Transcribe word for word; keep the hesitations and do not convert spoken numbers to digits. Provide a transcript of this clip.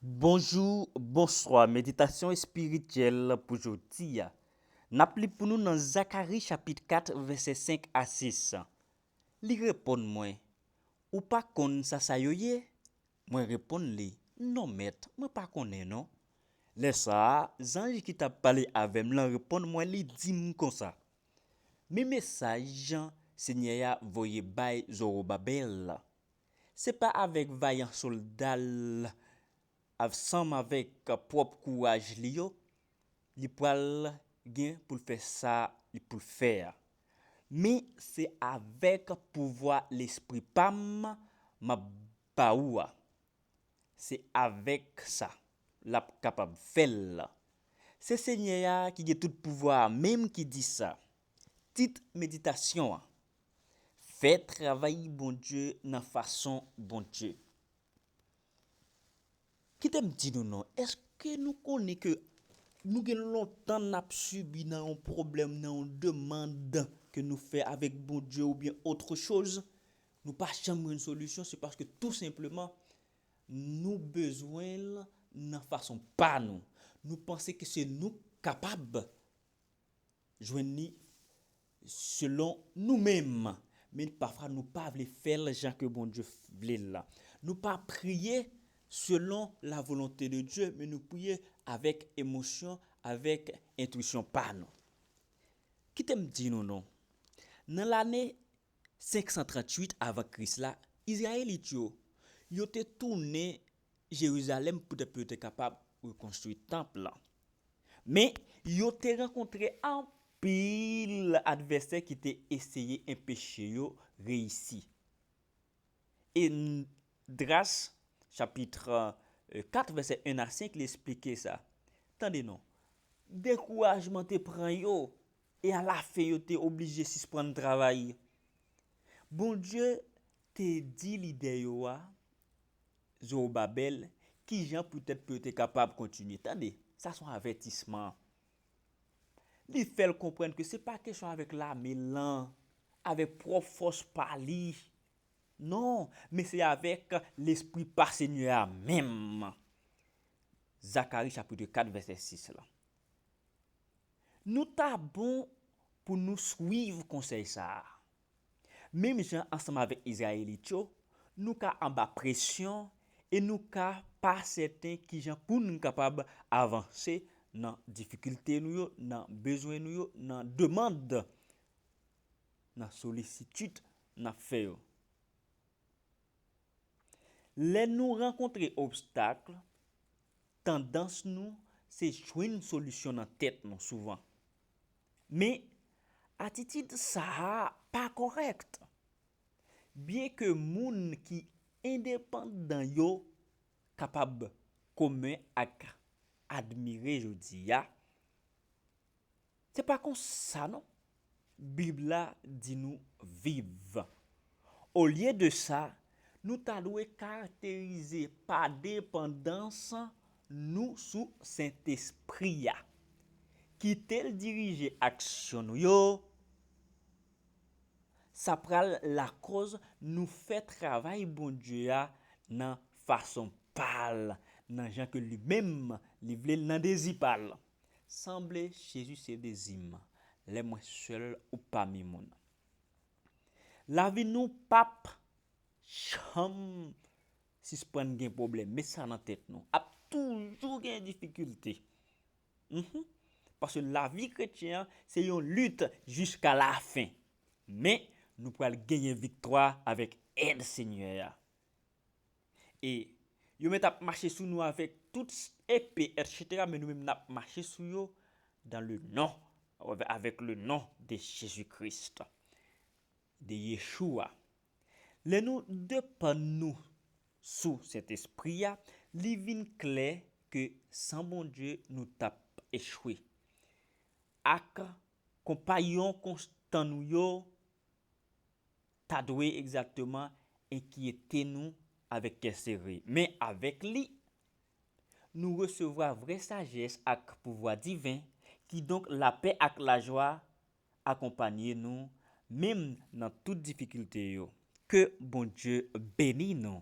Bonjou, bonswa. Meditasyon espirityèl pou jodi a. N ap li pou nou nan Zakari chapit kat, vèsè senk a sis. Li reponn mwen, "Ou pa konn sa sa yo ye?" Mwen reponn li, "Non, Mèt, mwen pa konnen non." Lè sa a, zanj ki t ap pale avè m lan reponn mwen, li di m konsa, "Men mesaj Senyè a voye bay Zowobabèl la. Se pa avèk vayan sòlda l ansanm avèk pwòp kouraj li yo, li pral gen pou l fè sa li pou l fè a. Men se avèk pouvwa Lespri pa m m ap ba ou a. Se avèk sa l ap kapab fè l." Se Senyè a ki gen tout pouvwa a menm ki di sa. Tit meditasyon an, Fè travay Bondye nan fason Bondye. Kite m di nou non, èske nou konnen ke nou gen lontan n ap sibi nan yon pwoblèm, nan yon demann ke nou fè avèk Bondye oubyen otre choz, nou pa janm jwenn solisyon, se paske tou senpleman, nou bezwen l nan fason pa nou. Nou panse ke se nou k kapab jwenn li selon nou menm. Men pafwa nou pa vle fè l jan ke Bondye vle l la. Nou pa priye selon la volonte de Dye, men nou priye avèk emosyon, avèk entwisyon pa nou. Kite m di nou non. Nan lane senk san tranntuit avan Kris la, Izrayelit yo, yo te tounen Jerizalèm poutèt pou yo te kapab rekonstwi tanp lan. Men, yo te rankontre anpil advèsè ki te eseye enpeche yo reyisi. Esdras, chapit kat, vèsè en a senk, li esplike sa. Tande non, dekourajman te pran yo, e alafen yo te oblije sispann travay. Bondye te di lidè yo a, Zowobabèl, kijan poutèt pou yo te kapab kontinye. Tande, sa se yon avètisman. Li fè l konprann ke se pa kesyon avèk lame lan, avèk pwòp fòs pa li. Non, men se avèk Lespri pa Senyè a menm. Zakari chapit kat, vèsè sis la. Nou ta bon pou nou swiv konsèy sa a. Menm jan ansanm avèk Izrayelit yo, nou ka anba presyon e nou ka pa sèten kijan pou nou kapab avanse nan difikilte nou yo, nan bezwen nou yo, nan demann, nan solisitid n ap fè yo. Lè nou rankontre obstak, tandans nou se jwenn solisyon nan tèt nou souvan. Men, atitid sa a pa kòrèk. Byenke moun ki endepandan yo kapab komen ak admire jodi a, se pa konsa non Bib la di nou viv. Olye de sa, nou ta dwe karakterize pa depandans nou sou Sentespri a. Kite l dirije aksyon nou yo. Sa pral lakòz nou fè travay Bondye a nan fason pa l, nan jan ke li menm li vle l, nan dezi pa l. Sanble Jezi se dezi m, lè mwen sèl ou pami moun. Lavi nou p ap janm sispann gen pwoblèm. Met sa nan tèt nou. Ap toujou gen difikilte. Mhm. Paske lavi kretyen an, se yon lit jiska lafen. Men, nou pral genyen viktwa avèk èd Senyè a. E yo mèt ap mache sou nou avèk tout epe, etsetera, men nou menm n ap mache sou yo dans le nom, avec le nom de Jésus-Christ, de Yeshua. Lè nou depann nou sou Sentespri a, li vin klè ke san Bondye nou t ap echwe. Ak konpayon konstan nou yo, ta dwe egzakteman enkyete nou avèk kè sere. Men avèk li, nou resevwa vrè sajès ak pouvwa diven, kidonk lapè ak lajwa akonpanye nou, menm nan tout difikilte yo. Ke Bondye beni nou.